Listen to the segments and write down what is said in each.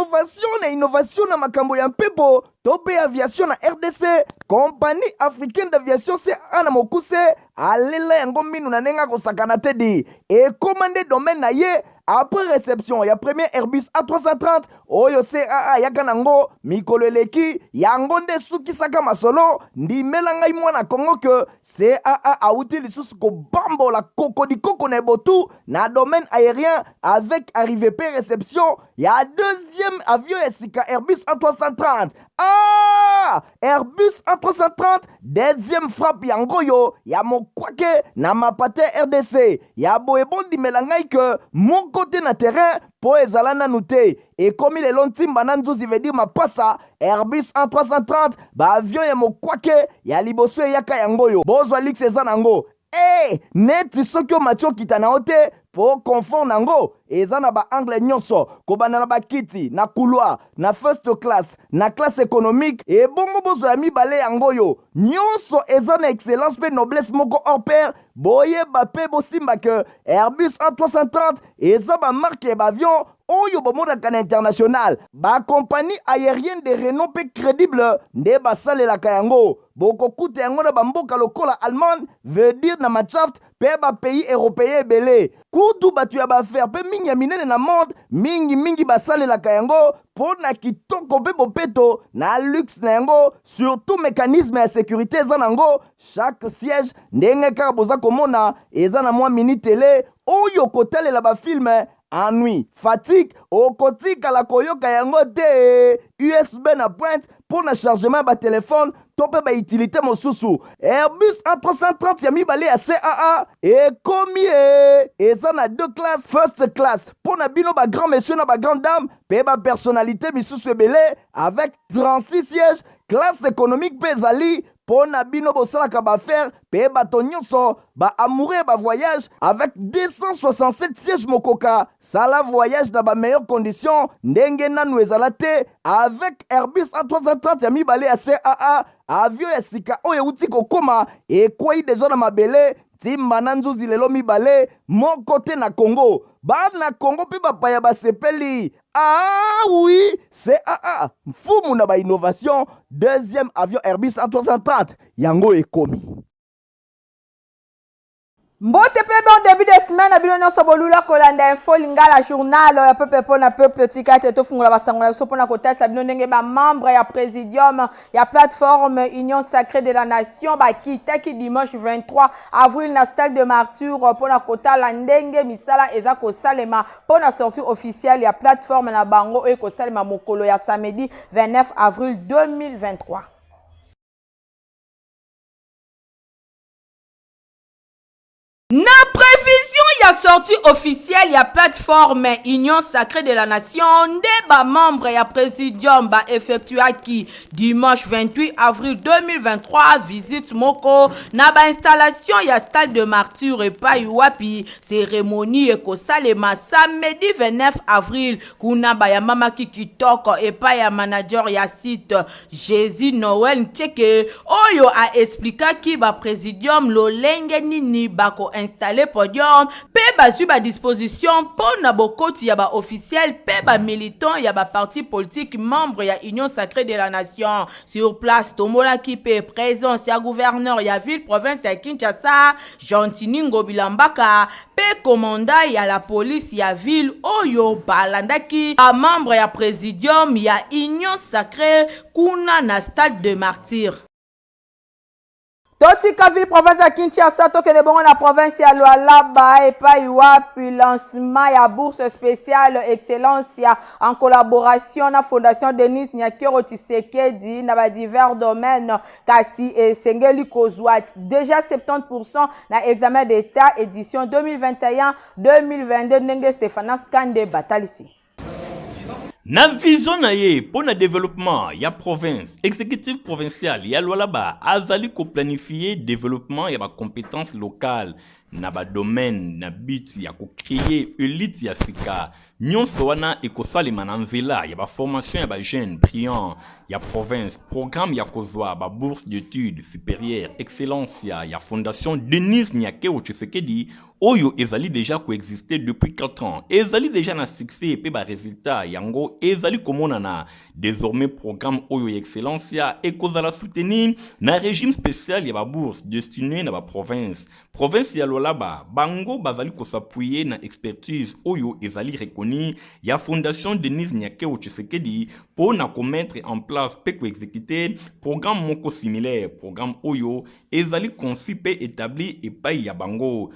Innovation na innovation na makambo ya mpepo to mpe aviation na rdc, Compagnie africaine d'aviation CAA na mokuse, alela yango minu na ndenge akosakana te di. Ekoma nde domaine na ye après réception ya premier Airbus A330 oyo CAA ayaka nango mikolo eleki. Yango nde esukisaka masolo. Ndimela ngai mwana Congo ke CAA awuti lisusu kobambola kokodikoko na ebotu na domaine aérien avec arrivée pe réception ya deuxième avion ya sika Airbus A330. Ah! Airbus A330 deuxième frappe yango oyo ya mokwake na mapate RDC ya boye. Bondimela ngai ke moko te na terrain mpo ezala nanu te. Ekomi lelo ntimba na nzuzi, veut dire mapasa. Airbus A330, baavion ya mokwake ya liboso eyaka yango oyo. Bozwa luxe eza nango e neti soki omati okita na yo te, mpo confort nango eza na baangle nyonso, kobanda na bakiti na couloir, na first class, na classe économique. Ebongo bozwa ya mibale yango oyo, nyonso eza na excellence mpe noblesse moko hors pair. Boyeba mpe bosimba ke Airbus A330 eza bamarque ya baavion oyo bomonaka na international. Bacompagnie aérienne de renom mpe crédible nde basalelaka yango. Bokokuta yango na bamboka lokola Allemagne, veut dire na Mannschaft, mpe bapays européen ebele. Kutu bato ya baaffaire mpe mingi ya minene na monde mingimingi basalelaka yango mpo na kitoko mpe bopeto na luxe na yango, surtout mécanisme ya sécurité eza nango. Chaque siège, ndenge kaka boza komona, eza na mwa mini télé oyo kotalela bafilm. Ennui, fatigue, okotikala koyoka yango te. USB na pointe mpo na chargement ya batelefone to mpe bautilité mosusu. Airbus A330 ya mibale ya CAA ekomi e eza na deux classes: first class mpo na bino bagrand monsieur na bagrand dame mpe bapersonnalité misusu ebele avec 36 sièges. Classe économique mpe ezali mpo na bino bosalaka baaffaire mpe bato nyonso baamoureux ya bavoyage avec 267 sièges. Mokoka sala voyage na bameilleure condition ndenge nanu ezala te avec Airbus A330 ya mibale ya CAA. Avion ya sika oyo euti kokóma, ekwei deja na mabele, ntimba na nzuzi lelo mibale moko te na Congo. Bana Congo mpe bapaya basepeli. Ah oui, CAA mfumu na bainnovation. Deuxième avion Airbus A330 yango ekomi. Mbote mpe bon début de semaine na bino nyonso bolula kolanda Info Lingala, journal ya peuple mpo na peuple. Tika ete tofungola basango na biso mpona kotalisa bino ndenge bamembre ya présidium ya plateforme Union sacrée de la nation bakitaki dimanche 23 avril na stade de Martyr mpona kotala ndenge misala eza kosalema mpona sortie officielle ya plateforme na bango oyo ekosalema mokolo ya samedi 29 avril 2023. Na prévision ya sortie officielle ya plateforme Union sacrée de la nation nde bamembre ya présidium baeffectuaki dimanche 28 avril 2023 visite moko na bainstallation ya stade de Martyr, epai wapi cérémonie ekosalema samedi 29 avril. Kuna bayambamaki kitoko epai ya manager ya site, Jésus Noel Ncheke, oyo aexplikaki baprésidium lolenge nini bakoinstalle podium mpe bazwi badisposition mpo na bokoti ya baofficiel mpe bamilitant ya baparti politique membre ya Union sacrée de la nation. Sur place, tomonaki mpe présence ya gouverneur ya ville province ya Kinshasa, Gentini Ngobila Mbaka, mpe commandant ya la police ya ville, oyo balandaki bamembre ya présidium ya Union sacrée kuna na stade de Martyr. Totika ville province ya Kinshasa, tokende bongo na province ya Lualaba, epai wapi lancement ya bourse spéciale Excellence ya en collaboration na Fondation Denis Nyakeru Tshisekedi na badivers domaines, kasi esengeli kozwa déjà 70 na examen d'état édition 2021 2022, ndenge Stéphanas Kande batalisi. Na vision na ye mpo na développement ya province, exécutif provincial ya Lualaba azali koplanifie développement ya bacompétence locale. na ba domaine na but ya ko créer elite ya sika. Nyonso wana ekosalema na nzela ya ba formation ya ba jeunes brillants ya province, programme ya kozwa ba bourse d'études supérieures Excellencia ya Fondation Denise Nyakeru Tshisekedi oyo ezali deja koexiste depuis 4 ans, ezali deja na succès mpe ba résultat yango ezali komonana. Désormais, programme oyo ya Excellencia ekozala soutenu na régime spécial ya ba bourse destiné na ba province. Province ya Lualaba, bango bazali kos'appuyer na expertise oyo ezali reconnue ya Fondation Denise Nyakeru Tshisekedi mpo na komettre en place mpe koexécuter programme moko similaire. Programme oyo ezali conçu mpe établi epai ya bango,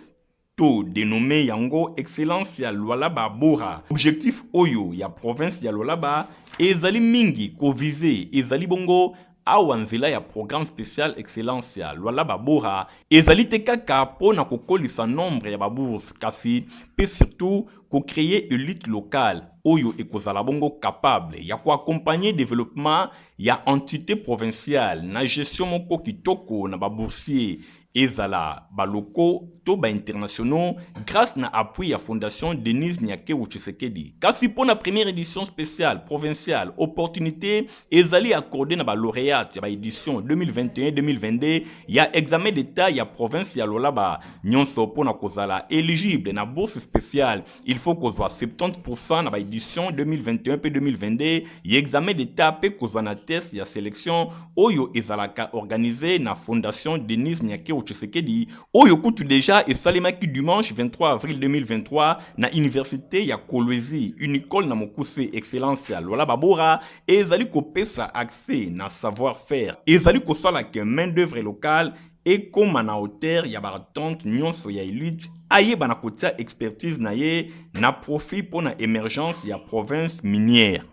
to dénommé yango Excellence ya Lualaba Bora. Objectif oyo ya province ya Lualaba ezali mingi koviser ezali bongo awa nzela ya programme spécial Excellence ya Lualaba Bora ezali te kaka mpo na kokolisa nombre ya babourse, kasi mpe surtout kocréer élite locale oyo ekozala bongo capable ya koaccompagner développement ya entité provinciale na gestion moko kitoko na baboursier, ezala balocaux to bainternationaux, grâce na appui ya Fondation Denise Nyakeru Tshisekedi. Kasi mpo na première édition spéciale provinciale, opportunité ezali accordé na balauréate ya baédition 2021-2022 ya examen d'état ya province ya Lualaba nyonso. Mpo na kozala éligible na bourse spéciale, il faut kozwa 70% na baédition 2021 mpe 2022 ya examen d'état mpe kozwa na test ya sélection oyo ezalaka organisé na Fondation Denise Nyakeru Tshisekedi, oyo kutu deja esalemaki dimanche 23 avril 2023 na université ya Kolwezi, Unicol na mokuse. Excellence ya Lualaba Bora ezali kopesa accès na savoir faire, ezali kosala ke main d'œuvre locale ekóma na hauteur ya baattente nyonso ya élite, ayeba na kotia expertise na ye na profit mpo na émergence ya province minière.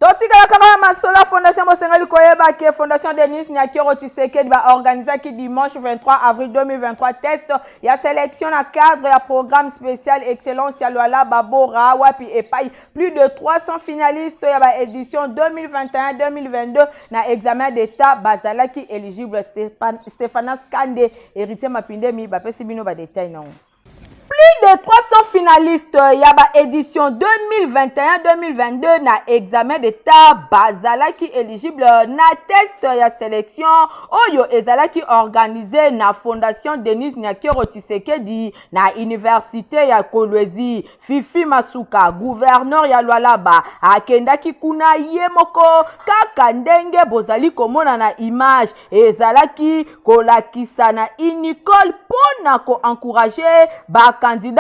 Totikala kaka na masolo ya fondation. Bosengeli koyeba ke Fondation Denise Nyakeru Tshisekedi baorganizaki dimanche 23 avril 2023 test ya sélection na cadre ya programme spécial Excellence ya Lualaba Bora, wapi epai plus de 300 finalistes ya baédition 2021-2022 na examen d'état bazalaki éligible. Stéphanas Kande, Héritier Mapindemi bapesi bino badetail nango. Plus de 300 finalistes ya baédition 2021-2022 na examen d'état bazalaki éligible na test ya sélection oyo ezalaki organisé na Fondation Denise Nyakeru Tshisekedi na université ya Kolwezi. Fifi Masuka, gouverneur ya Lualaba, akendaki kuna ye moko, kaka ndenge bozali komona na image ezalaki kolakisa na Unicol, mpo na koencourager bakandidat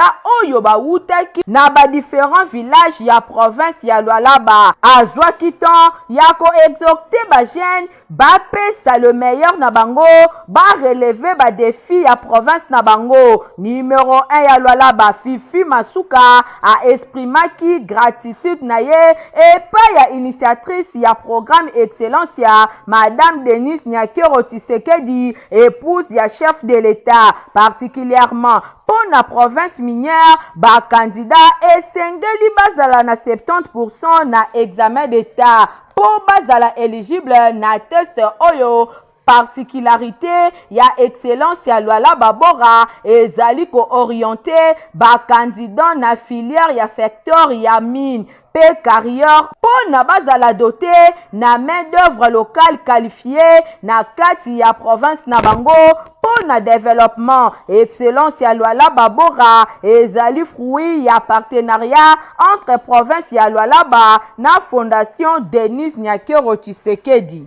oyo bawutaki na badifférents village ya province ya Lualaba. Azwaki temps ya koexhorter bajeune bapesa le meilleur na bango, barelever badéfi ya province na bango. Numero 1 ya Lualaba, Fifi Masuka, aexprimaki gratitude na ye epai ya initiatrice ya programme Excellence ya Madame Denise Nyakeru Tshisekedi, épouse ya chef de l'État. Particulièrement mpo na province minière, bakandidat esengeli bazala na 70% na examen d'état mpo bazala éligible na test oyo. Particularité ya Excellence ya Lualaba Bora ezali koorienter bakandidat na filière ya secteur ya mine mpe carrière, mpo na bazala doté na main d'œuvre locale qualifiée na kati ya province na bango mpo na développement. Excellence ya Lualaba Bora ezali fruit ya partenariat entre province ya Lualaba na Fondation Denise Nyakeru Tshisekedi.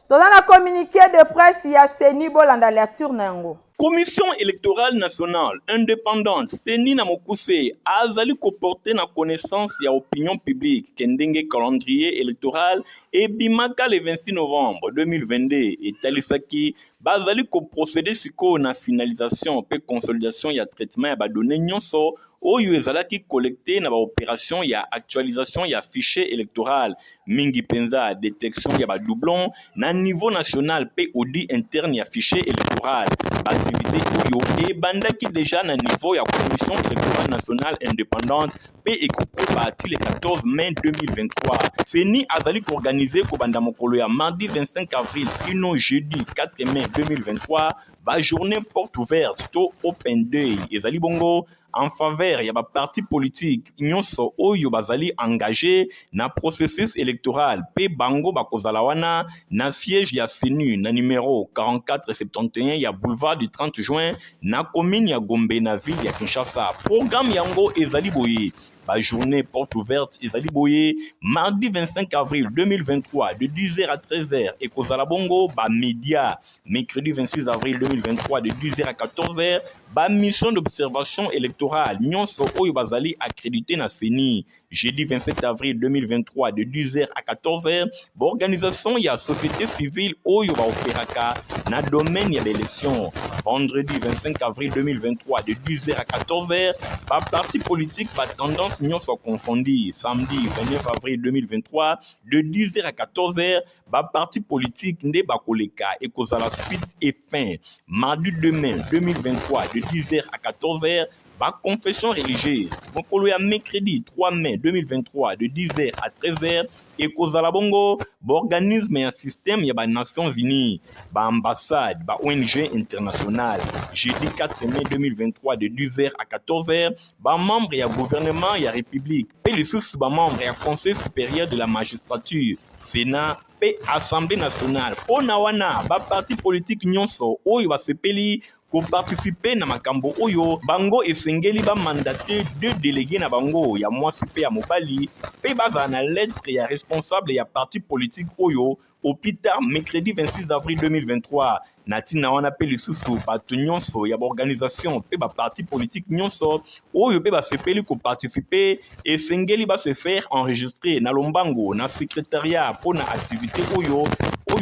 Toza na communiqué de presse ya CENI, bolanda lecture na yango. Commission électorale nationale indépendante, CENI na mokuse, azali koporter na connaissance ya opinion publique ke ndenge calendrier électoral ebimaka le 26 novembre 2022 etalisaki, bazali koprocéder sikoyo na finalisation mpe consolidation ya traitement ya badonnées nyonso. oyo ezalaki collecte na ba opération ya actualisation ya fichier électoral, mingi mpenza detection ya ba doublons na niveau national mpe audit interne ya fichier électoral. Ba activité oyo ebandaki dejà na niveau ya Commission électorale nationale indépendante mpe ekokoba ti le 14 mai 2023. CENI azali koorganize kobanda mokolo ya mardi 25 avril kino jeudi 4 mai 2023 ba journée porte ouverte to open day ezali bongo en faveur ya ba parti politique nyonso oyo bazali engagé na processus électoral mpe bango bakozala wana na siège ya CENI na numero 4471 ya boulevard du 30 juin na commune ya Gombe na ville ya Kinshasa. Programme yango ezali boye: ba journée porte ouverte ezali boye: mardi 25 avril 2023 de 10h à 13h, ekozala bongo ba média; mercredi 26 avril 2023 de 10h à 14h, ba mission d'observation électorale nyonso oyo bazali accrédité na CENI; jeudi 27 avril 2023 de 10h à 14h, baorganisation ya société civile oyo baopéraka na domaine ya baélection; vendredi 25 avril 2023 de 10h à 14h, baparti politique batendance nyonso confondi; samedi 29 avril 2023 de 10h à 14h, baparti politique nde bakoleka, ekozala suite et fin; mardi 2 mai 2023 de 10h à 14h, baconfession religieuse; mokolo ya mercredi 3 mai 2023 de 10h à 13h, ekozala bongo baorganisme ya système ya banations unies, baambassade, ba ONG internationale; jeudi 4 mai 2023 de 10h à 14h, bamembre ya gouvernement ya république mpe lisusu bamembre ya Conseil supérieur de la magistrature, Sénat mpe Assemblée nationale. Mpo na wana, baparti politique nyonso oyo basepeli koparticipe na makambo oyo, bango esengeli bamandate deux délégué na bango ya mwasi mpe ya mobali mpe bazala na lettre ya responsable ya parti politique oyo au plus tard mercredi 26 avril 2023. Na ntina wana mpe lisusu, bato nyonso ya baorganisation mpe baparti politique nyonso oyo mpe basepeli koparticipe esengeli base faire enregistrer na lombango na secrétariat mpo na activité oyo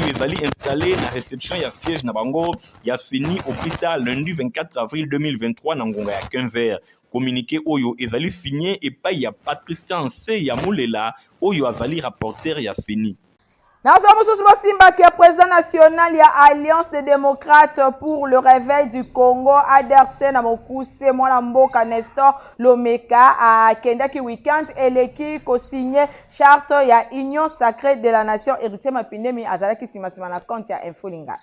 ezali installé na réception ya siège na bango ya CENI au plus tard lundi 24 avril 2023 na ngonga ya 15 heures. Communiqué oyo ezali signé epai ya Patricia Nse ya Molela oyo azali rapporteur ya CENI. Nazo mosusu, bosimbaki ya président national ya Alliance des démocrates pour le réveil du Congo, ADRC na mokuse, mwana mboka Nestor Lomeka akendaki weekend eleki kosigne charte ya Union sacrée de la nation. Héritier Mapindemi azalaki nsima na compte ya Info Lingala.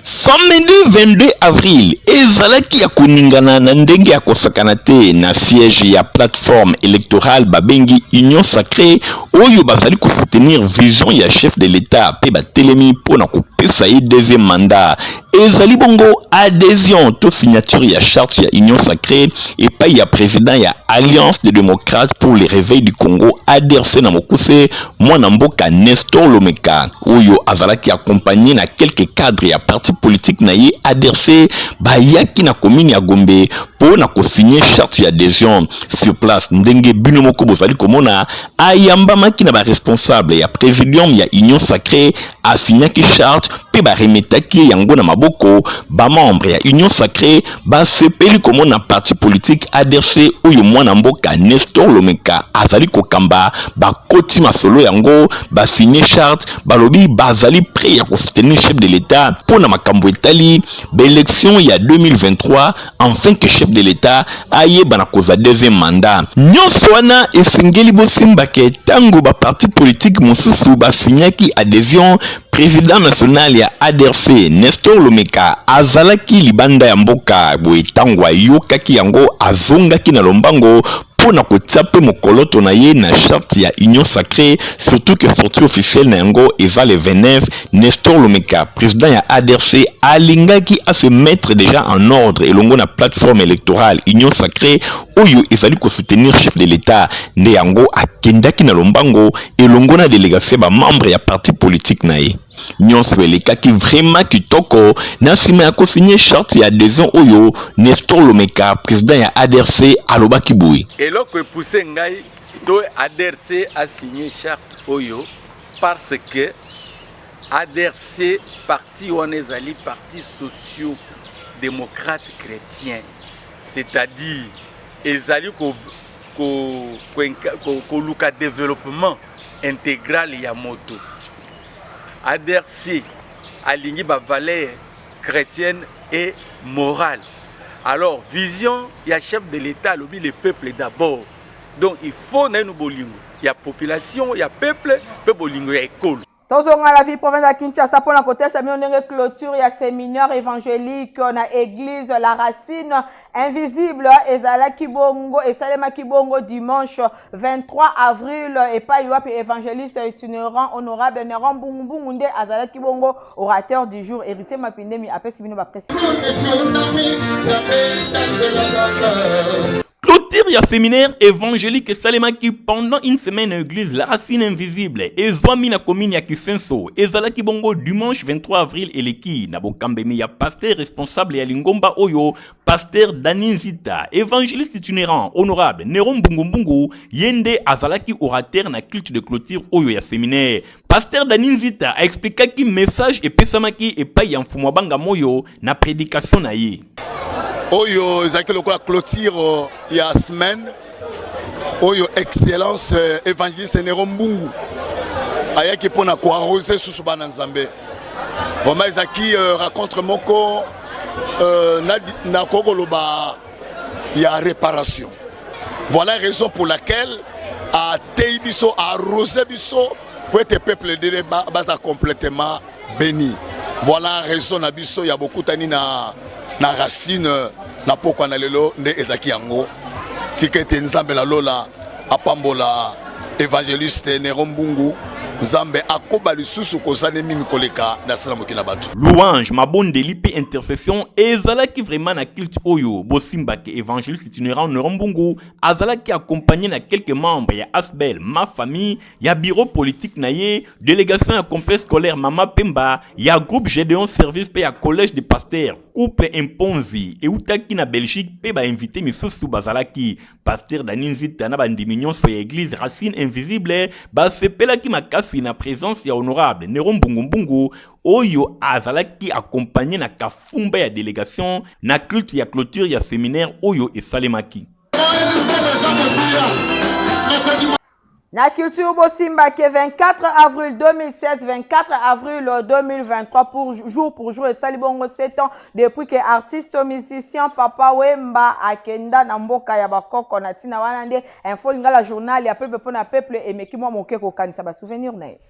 Samedi 22 avril ezalaki ya koningana na ndenge ya kosakana te na siège ya plateforme électorale babengi Union sacrée oyo bazali kosoutenir vision ya chef de l'État mpe batelemi mpo na kopesa ye deuxième mandat. Ezali bongo adhésion to signature ya charte ya Union sacrée epai ya président ya Alliance des démocrates pour le réveil du Congo, ADRC na mokuse, mwana mboka Nestor Lomeka oyo azalaki accompagné na quelques cadres ya parti politique na ye ADRC. Bayaki na commune ya Gombe mpo na kosigne charte ya adhésion. Sur place, ndenge bino moko bozali komona, ayambamaki na baresponsable ya présidium ya Union sacrée, asignaki charte mpe baremetaki ye yango na maboko. Bamembre ya Union sacrée basepeli komona parti politique ADRC oyo mwana mboka Nestor Lomeka azali kokamba. Bakoti masolo yango, basigne charte, balobi bazali prêt ya kosoutenir chef de l'État mpo na makambo etali baélection ya 2023 afin que chef de l'État ayeba na kozwa deuxième mandat. Nyonso wana esengeli bosimbake, ntango baparti politique mosusu basignaki adhésion, président national ya ADRC Nestor Lomeka azalaki libanda ya mboka. Boye ntango ayokaki yango, azongaki na lombango mpo na kotia mpe mokoloto na ye na charte ya Union sacrée, surtout que sortie officielle na yango eza le 29. Nestor Lomeka, président ya ADRC, alingaki ase mettre déjà en ordre elongo na plateforme électorale Union sacrée oyo ezali kosoutenir chef de l'État. Nde yango akendaki na lombango elongo na délégation ya bamembre ya parti politique na ye. Nyonso elekaki vraiment kitoko. Na nsima ya kosigne charte ya adhésion oyo, Nestor Lomeka, président ya ADRC, alobaki boye: Eloko epuse ngai to ADRC asigne charte oyo, parce que ADRC, parti wana ezali parti socio démocrate chrétien. C'est-à-dire ezali ko ko ko koluka développement intégral ya moto. ADRC alingi ba valeurs chrétiennes et morales. Alors vision ya chef de l'État alobi le peuple d'abord. Donc il faut nanu bolingo ya population ya peuple mpe bolingo ya ekolo. Tozonga la ville province ya Kinshasa mpo na kotalisa bino ndenge clôture ya séminaire évangélique na église La Racine Invisible ezalaki bongo, esalemaki bongo dimanche 23 avril epai wapi évangéliste itinérant honorable Neron Mbungumbungu nde azalaki bongo orateur du jour. Héritier Mapindemi apesi bino ba précision. Clôture ya séminaire évangélique esalemaki pendant une semaine na église La Racine Invisible ezwami na commune ya Kisenso. Ezalaki bongo dimanche 23 avril eleki na bokambemi ya pasteur responsable ya lingomba oyo, pasteur Dani Nzita. Évangéliste itinérant honorable Nero Mbungumbungu ye nde azalaki orateur na culte de clôture oyo ya séminaire. Pasteur Dani Nzita aexplikaki message epesamaki epai ya mfumu Abanga Moyo na prédication na ye. Oyo ezalaki lokola clôture ya semaine oyo, excellence évangéliste Nero Mbungu ayaki mpona koarrose susu bana Nzambe. Vraiment ezalaki rencontre moko nakoki koloba ya réparation. Voilà raison pour laquelle ateyi biso, arrose biso po ete peuple de baza complètement béni. Voilà raison na biso ya bokutani na Racine na pokwa na lelo nde ezalaki yango. Tika ete Nzambe na lola apambola évangéliste Nero Mbungu. Nzambe akoba lisusu kozala mingi koleka na sala mokili na bato. Louange, mabondeli mpe intercession ezalaki vraiment na culte oyo. Bosimbaki évangéliste itinérant Nero Mbungu azalaki accompagné na quelques membres ya Asbel Ma Famille, ya bureau politique na ye, délégation ya complexe scolaire Mama Pemba, ya groupe Gédéon Service mpe ya collège de pasteur couple Imponzi eutaki na Belgique mpe bainvité misusu bazalaki. Pasteur Dani Nzita na bandimi nyonso ya église Racine Invisible basepelaki makasi na présence ya honorable Nero Mbungumbungu oyo azalaki accompagné na kafumba ya délégation na culte ya clôture ya séminaire oyo esalemaki. Na culture, bosimbaki 24 avril 2016, 24 avril 2023, pour jour pour jour esali bongo 7 ans depuis que artiste musicien Papa Wemba akenda na mboka ya bakoko. Na ntina wana nde Info Lingala, journal ya peuple mpo na peuple, emeki mwa moke kokanisa basouvenir na ye.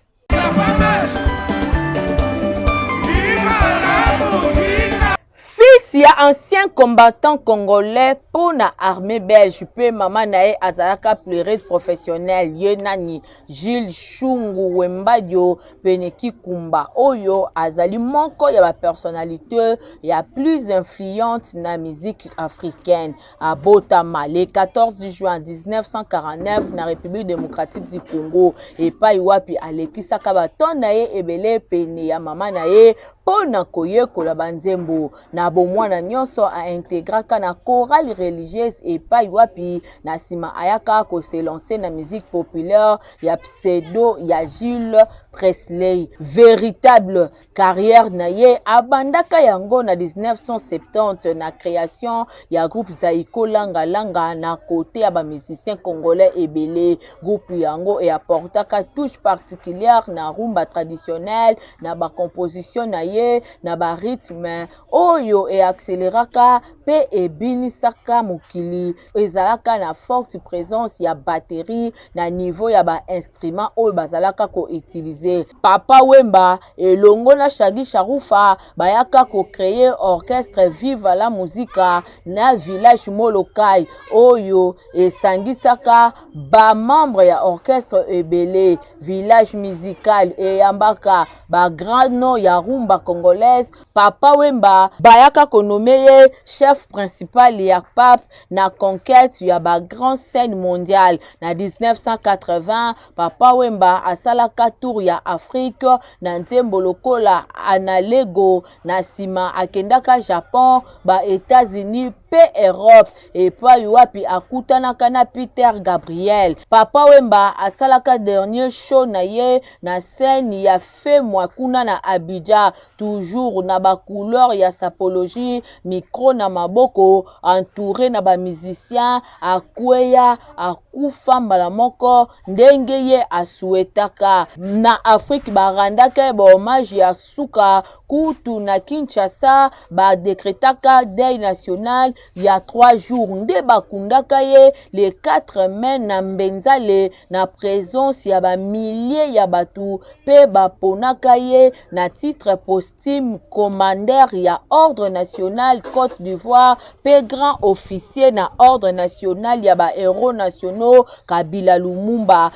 Fils ya ancien combattant congolais mpo na armée belge mpe mama na ye azalaka pleureuse professionnelle, ye nani? Jules Shungu Wembadio Pene Kikumba oyo azali moko ya bapersonnalité ya plus influente na musique africaine. Abotama le 14 juin 1949 na République démocratique du Congo, epai wapi alekisaka baton na ye ebele pene ya mama na ye mpo na koyekola banzembo. Na bomwana nyonso aintégraka na chorale religieuse, epai wapi na nsima ayaka kose lancer na musique populaire ya pseudo ya Jules Presley. Véritable carrière na ye abandaka yango na 1970 na création ya groupe Zaiko Langa Langa na côté ya bamusicien congolais ebele. Groupe yango eapportaka touche particulière na rumba traditionnelle na bacomposition na ye na barythme oyo eaccéléraka mpe ebinisaka mokili. Ezalaka na forte présence ya batterie na niveau ya bainstrument oyo bazalaka koutiliser. Papa Wemba elongo na Shagi Sharufa bayaka kocréer orchestre Viva la Musica na village Molokai oyo esangisaka bamembre ya orchestre ebele. Village musical eyambaka bagrand nom ya rumba congolaise. Papa Wemba bayaka konommer ye chef principal ya pape na conquête ya bagrand scène mondiale. Na 1980, Papa Wemba asalaka tour ya Afrique na nzembo lokola Analego. Na nsima akendaka Japon, ba États-Unis mpe Europe, epai wapi akutanaka na Peter Gabriel. Papa Wemba asalaka dernier show na ye na scène ya Femua kuna na Abidjan, toujours na bacouleur ya sapologie. Fatshi micro na maboko entoure na ba musiciens akweya akufa mbala moko ndenge ye asuetaka. Na Afrique barandaka ye ba hommage ya suka kutu na Kinshasa ba decretaka deuil national ya 3 jours nde bakundaka ye le 4 mai na Mbenzale na presence ya ba milliers ya bato mpe baponaka ye na titre posthume commandeur ya ordre national Cote d'Ivoire mpe grand officier na ordre national ya ba héros nationaux Kabila Lumumba.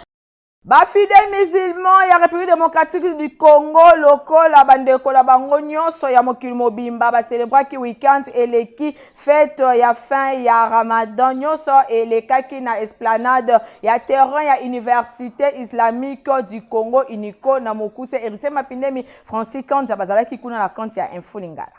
Ba fidèles musulmans ya République démocratique du Congo lokola bandeko na bango nyonso ya mokili mobimba ba celebraki weekend eleki fête ya fin ya Ramadan. Nyonso elekaki na esplanade ya terrain ya Université islamique du Congo, UNICO na mokuse. Héritier Mapindemi, Francis Kanza bazalaki kuna na compte ya Info Lingala.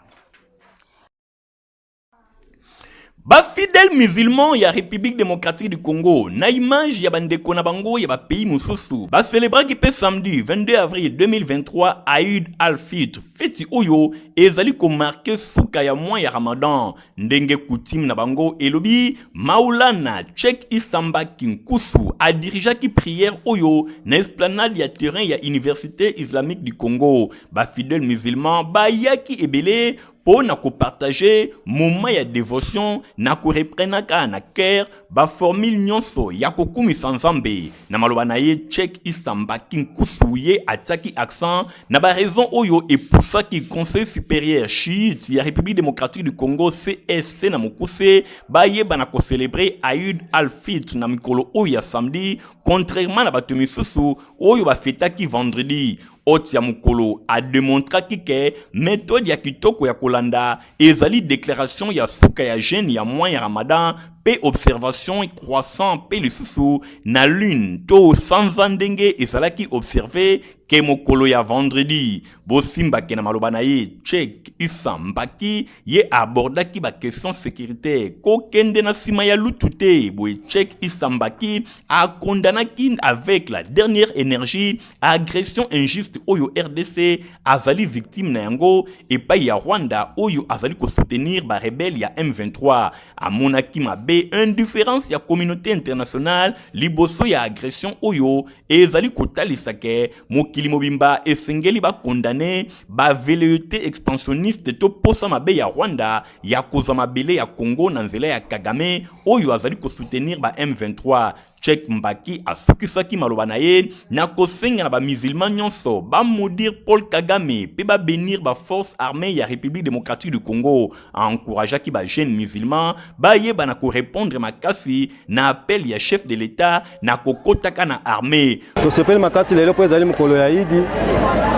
Bafidèle musulman ya République démocratique du Congo, na image ya bandeko na bango ya bapays mosusu, bacelebraki mpe samedi 22 avril 2023 Aïd al-Fitr, feti oyo ezali komarquer suka ya mois ya Ramadan. Ndenge coutume na bango elobi, Maulana Chek Isamba Kinkusu adirigeaki prière oyo na esplanade ya terrain ya Université islamique du Congo. Bafidèle musulman bayaki ebele mpo na kopartager moment ya dévotion na koreprenaka na cœur baformule nyonso ya kokumisa Nzambe. Na maloba na ye, Chek Isamba Kinkusu ye atiaki accent na baraison oyo epusaki Conseil supérieur chiite ya République démocratique du Congo, CSC na mokuse, bayeba na kocélébrer Aïd al-Fitr na mikolo oyo ya samedi, contrairement na bato misusu oyo bafetaki vendredi. Hôte ya mokolo ademontraki ke méthode ya kitoko ya kolanda ezali déclaration ya suka ya jeûne ya mois ya Ramadan mpe observation croissant mpe lisusu na lune to sanza ndenge ezalaki observé ke mokolo ya vendredi. Bosimbake na maloba na ye, Chek Isa Mbaki ye abordaki baquestion sécurité, kokende na nsima ya lutu te. Boye Chek Isa Mbaki akondanaki avec la dernière énergie agression injuste oyo RDC azali victime na yango epai ya Rwanda oyo azali kosoutenir barebele ya M23. Amonaki mabe indifférence ya communauté internationale liboso ya agression oyo ezali kotalisa ke mokili mobimba esengeli bakondane bavelléité expansionniste to posa mabe ya Rwanda ya kozwa mabele ya Congo na nzela ya Kagame oyo azali kosoutenir ba M23. Chek Mbaki asukisaki maloba na ye na kosenga na bamusulman nyonso bamaudire Paul Kagame mpe babénir baforce armée ya République démocratique du Congo. Aencourageaki bajeune musulman bayeba na korépondre makasi na appel ya chef de l'État na kokotaka na armée. Tosepeli makasi lelo mpo ezali mokolo ya Idi,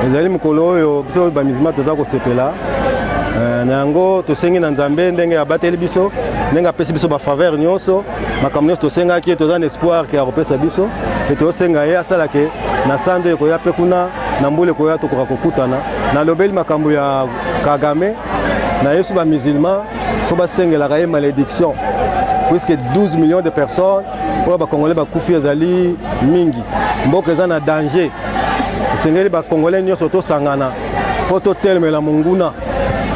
ezali mokolo oyo biso bamusulman toza kosepela na yango. Tosengi na Nzambe ndenge abateli biso, ndenge apesi biso bafaveur nyonso, makambo nyonso tosengaki ye, toza na espoir ke akopesa biso. E tosenga ye asalake na sando ekoya mpe kuna na mbula ekoya tokoka kokutana. Nalobeli makambo ya Kagame na yesu, bamusulman fo basengelaka ye malédiction puisque 12 millions de personnes oyo bacongolais bakufi ezali mingi. Mboka eza na danger, esengeli bacongolais nyonso tosangana mpo totelemela monguna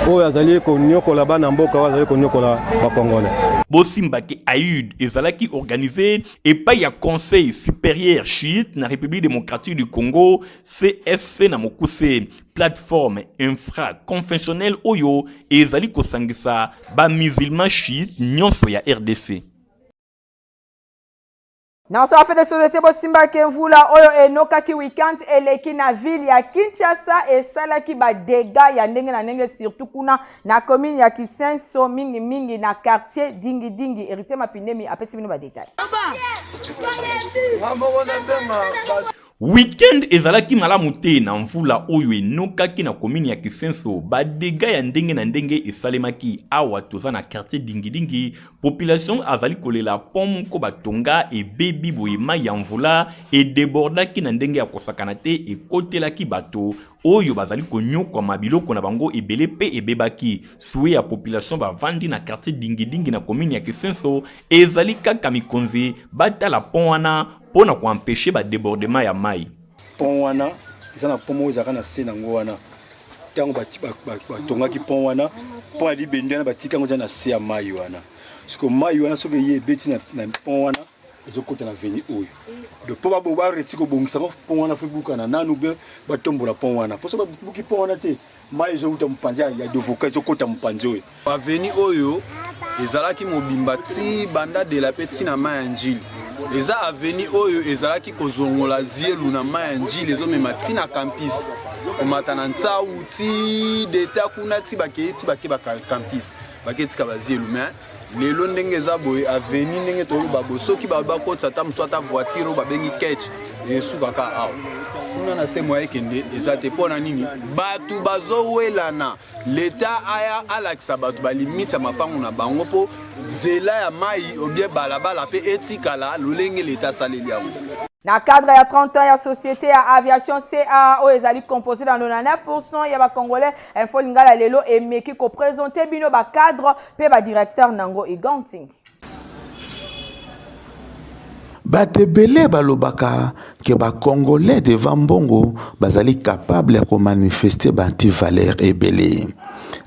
oyo azali konyokola bana mboka, oyo azali konyokola bacongolais. Bosimbaki Aïd ezalaki organisé epai ya Conseil supérieur chiite na République démocratique du Congo, CSC na mokuse, plateforme infraconfessionnelle oyo ezali kosangisa bamusulman chiite nyonso ya RDC. Na so affaire de société, bosimbaki mvula oyo enokaki weekend eleki na ville ya Kinshasa esalaki badégâts ya ndenge na ndenge, surtout kuna na commune ya Kisenso, mingimingi na quartier Dingidingi. Héritier Mapindemi apesi bino badétail. Weekend ezalaki malamu te na mvula oyo enokaki na komini ya Kisenso. Badégâts ya ndenge na ndenge esalemaki. Awa toza na quartier Dingidingi, population azali kolela pont moko batonga ebebi. Boye mai ya mvula edébordaki na ndenge ya kosakana te, ekotelaki bato oyo bazali konyokwama, biloko na bango ebele mpe ebebaki. Souhait ya population bavandi na quartier Dingidingi na komini ya Kisenso ezali kaka mikonzi batala pont wana mpo na koempêcher badébordement ya mai. Pont wana eza na pont moko ezalaka na se nango wana. Ntango batongaki pont wana, pont ya libende wana, batiki yango eza na se ya mai wana. Siko mai wana soki eye ebeti na pont wana, ezokota na veni oyo. Donc mpo baresi kobongisa ngo pont wana, fo ebukana nanu be batombola pont wana, mpo soki babuki pont wana te, mai ezowuta mopanzi ya Dovoka, ezokota mopanzi oyo. Aveni oyo ezalaki mobimba ti banda de la mpe ti na mai ya Njili. Eza aveni oyo ezalaki kozongola zielu na mai ya Njili, ezomema ti na campus, komata na Ntsau ti deta kuna, ti bakei ti bake bacampus, bake tika bazielu. Mais lelo ndenge eza boye, aveni ndenge toloba boye, soki bakotisa ata mosu, ata voiture oyo babengi ketch, esukaka awa. Kuna na se moya ekende eza te. Mpo na nini? Bato bazowelana. Leta aya alakisa bato balimite ya mapango na bango, mpo nzela ya mai obie balabala mpe etikala lolenge leta asaleli yango. Na cadre ya 30 ans ya société ya aviation CAA oyo ezali composé na 99% ya Bacongolais, Info Lingala lelo emeki koprésente bino bacadre mpe badirecteur nango Iganting. Bato ebele balobaka ke Bacongolais devant mbongo bazali capable ya komanifeste baantivaleur ebele,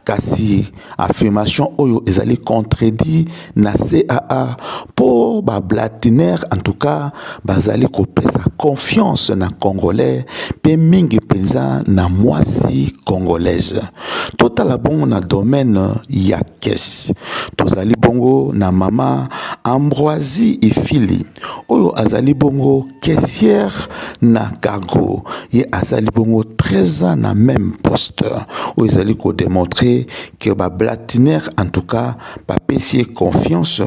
kasi affirmation oyo ezali contredit na CAA, mpo bablatinaire en tout cas bazali kopesa confiance na Congolais, mpe mingi mpenza na mwasi congolaise. Totala bongo na domaine ya caisse, tozali bongo na mama Ambroisie Ifili oyo azali bongo caissière na cargo. Ye azali bongo 13 ans na même poste, oyo ezali kodémontrer ke bablatinaire en tout cas bapesi ye confiance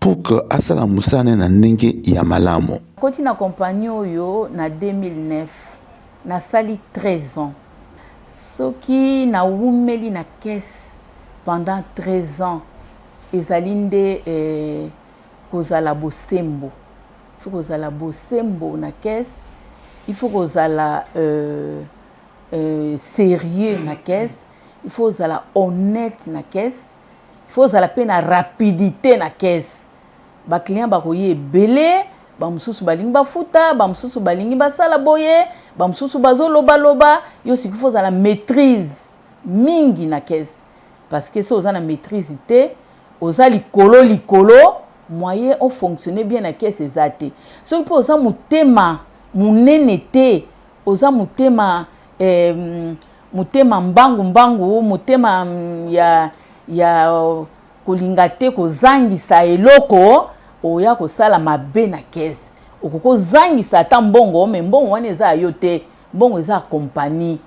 pour que asala mosala na ndenge ya malamu. Koti na compagnie oyo na 2009, nasali 13 ans. Soki nawumeli na caisse pendant 13 ans, ezali nde kozala bosembo. Il faut kozala bosembo na caisse, il faut kozala sérieux na caisse, il faut kozala honnête na caisse, il faut kozala mpe na rapidité na caisse. Baclient bakoya ebele, bamosusu balingi bafuta, bamosusu balingi basala boye, bamosusu bazolobaloba. Yo sikoyo faut ozala maîtrise mingi na caisse, parce que so oza na maîtrise te, oza likolo likolo, moyen ofonctionne bien na caisse eza te. Soki mpe oza motema monene te, oza motema mbangu mbangu, motema ya kolinga te kozangisa eloko, oya kosala mabe na caisse. Okoki kozangisa ata mbongo, mais mbongo wana eza ya yo te, mbongo eza ya kompani.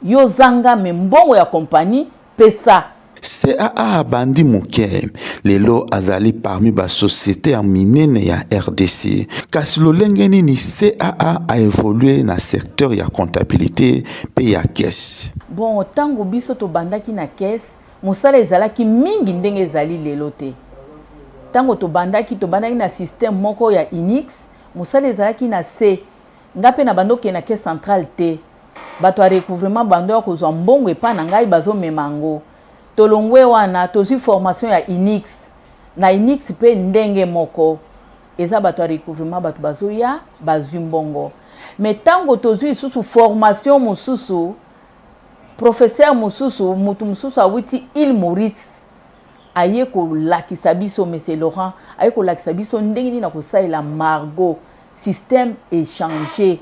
Yo zanga, mais mbongo ya kompani pesa. CAA abandi moke, lelo azali parmi basociété ya minene ya RDC. Kasi lolenge nini CAA aévolue na secteur ya comptabilité mpe ya caisse? Bon, ntango biso tobandaki na caisse, mosala ezalaki mingi ndenge ezali lelo te. Ntango tobandaki, tobandaki na système moko ya Unix. Mosala ezalaki na se. Nga mpe na bando okende na caisse centrale te. Bato ya recouvrement bando ya kozwa mbongo epai na ngai, bazomema yango. Tolongwe wana, tozwi formation ya Unix. Na Unix mpe ndenge moko, eza bato ya recouvrement, bato bazoya, bazwi mbongo. Mais ntango tozwi lisusu formation mosusu, professeur mosusu, motu mosusu awuti Île Maurice, aye kolakisa biso, monsieur Laurent, aye kolakisa biso ndenge nini na kosalela Margot. Système échangé,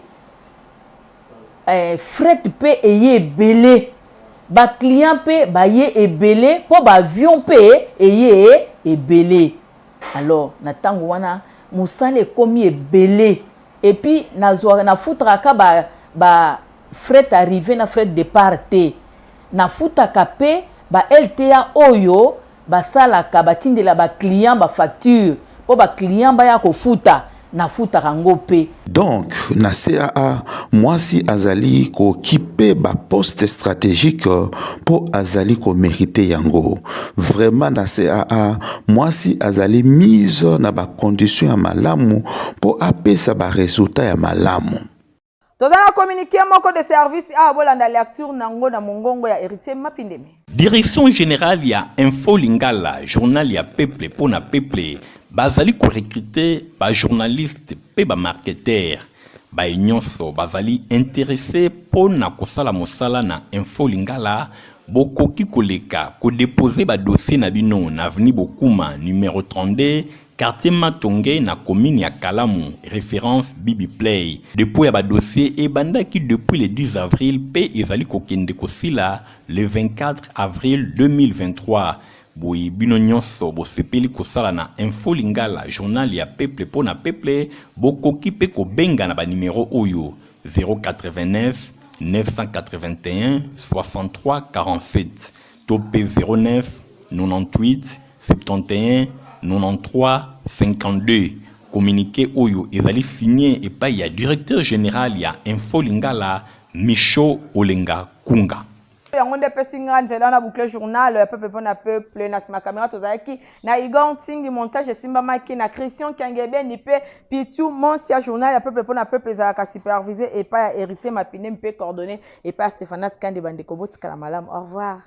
fret mpe eye ebele, baclient mpe baye ebele, mpo baavion mpe eye ebele. Alors na ntango wana mosala ekomi ebele. Et puis nazwaka, nafutaka ba fret arrivé na fret départ te, nafutaka mpe ba LTA oyo basalaka, batindela baclient bafacture mpo baclient baya kofuta, nafutaka yango mpe. Donc na CAA mwasi azali kooccuper baposte stratégique mpo azali komérite yango vraiment. Na CAA mwasi azali mise na bacondition ya malamu mpo apesa baresultat ya malamu. Toza na communiqué moko de service awa, bolanda lecture nango na mongongo ya Héritier Mapindeme. Direction générale ya Info Lingala, journal ya peuple mpo na peuple, bazali korecruter bajournaliste mpe bamarketeur. Baye nyonso bazali interesse mpo na kosala mosala na Info Lingala, bokoki koleka ko deposer ba dossiers na bino na avenue Bokuma numero 32, quartier Matonge na commune ya Kalamu, reference Bibi Play. Depot ya ba dossiers ebandaki depuis le 10 avril mpe ezali kokende kosila le 24 avril 2023. Boye bino nionso bosepeli kosala na Info Lingala journal ya peuple po na peuple, bokoki pe kobenga na ba numero oyo, 089 981 63 47 to pe 09 98 71 93 52. Communique oyo ezali signe epayi ya directeur general ya Info Lingala Michaud Olenga Kunga. Yango nde epesi nga nzela na boucle journal ya peuple mpo na peuple. Na nsima kamera tozalaki na Igor Ntingi, montage esimbamaki na Christian Kiangebeni mpe Pichu Monsia. Journal ya peuple mpo na peuple ezalaka supervisé epai ya Héritier Mapine mpe coordonné epai ya Stéphanas Kande. Bandeko, botikala malamu, au revoir.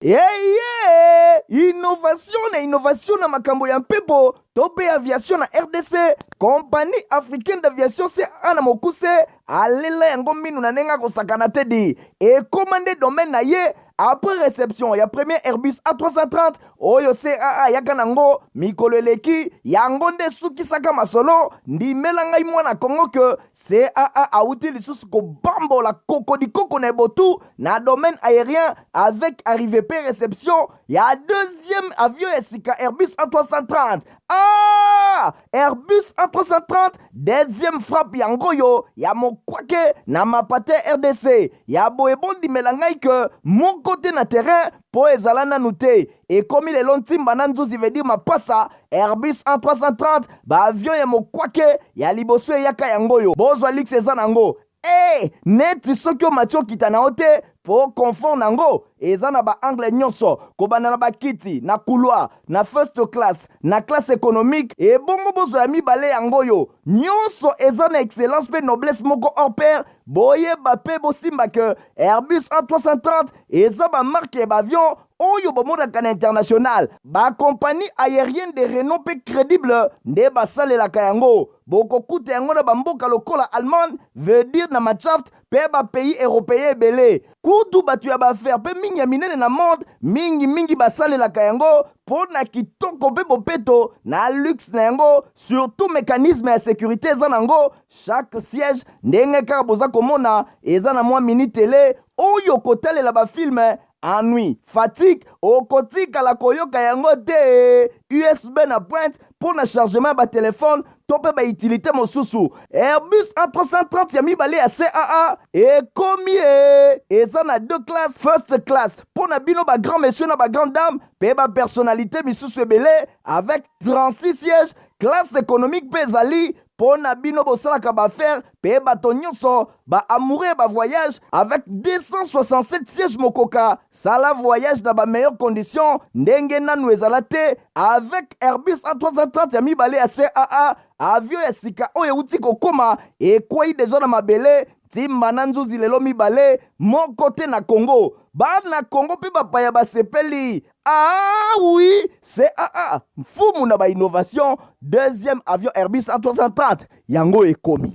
Eye innovation na innovation na makambo ya mpepo to mpe aviation na rdc, Compagnie africaine d'aviation CAA na mokuse, alela yango minu na ndenge akosakana te di ekoma nde domaine na ye. Après réception ya premier Airbus A330 oyo CAA ayaka nango mikolo eleki, yango nde esukisaka masolo. Ndimela ngai mwana Congo ke CAA awuti lisusu kobambola kokodikoko na ebotu na domaine aérien avec arrivée pe réception ya deuxième avion ya sika Airbus A330. Ah! Airbus A330 deuxième frappe yango oyo ya mokwake na mapate RDC ya boye. Bondimela ngai ke moko te na terrain mpo ezala nanu te. Ekomi lelo ntimba na nzuzi, veut dire mapasa. Airbus A330, baavion ya mokwake ya liboso eyaka yango oyo. Bozwa luxe eza nango e neti soki omati okita na yo te, mpo confort nango eza na baangle nyonso, kobanda na bakiti na couloir, na first class, na classe économique. Ebongo bozwa ya mibale yango oyo, nyonso eza na excellence mpe noblesse moko hors pair. Boyeba mpe bosimba ke Airbus A330 eza bamarque ya baavion oyo bomonaka na international. Bacompagnie aérienne de renom mpe crédible nde basalelaka yango. Bokokuta yango na bamboka lokola Allemagne, veut dire na Mannschaft, mpe bapays européen ebele. Kutu bato ya baaffaire mpe mingi ya minene na monde mingimingi basalelaka yango mpo na kitoko mpe bopeto na luxe na yango, surtout mécanisme ya sécurité eza nango. Chaque siège, ndenge kaka boza komona, eza na mwa mini télé oyo kotalela bafilme. Ennui, fatigue okotikala koyoka yango te. USB na pointe mpo na chargement ya batelefone to mpe bautilité mosusu. Airbus A330 ya mibale ya CAA ekomi e eza na deux classes: first class mpo na bino bagrand monsieur na bagrand dame mpe bapersonnalité misusu ebele avec 36 sièges. Classe économique mpe ezali mpo na bino bosalaka baaffaire mpe bato nyonso baamoureux ya bavoyage avec 267 sièges. Mokoka sala voyage na bameilleure condition ndenge nanu ezala te avec Airbus A330 ya mibale ya CAA. Avion ya sika oyo euti kokóma, ekwei deja na mabele, ntimba na nzuzi lelo mibale moko te na Congo. Bana Congo mpe bapaya basepeli. Ah oui, CAA mfumu na bainnovation, deuxième avion Airbus A330 yango ekomi.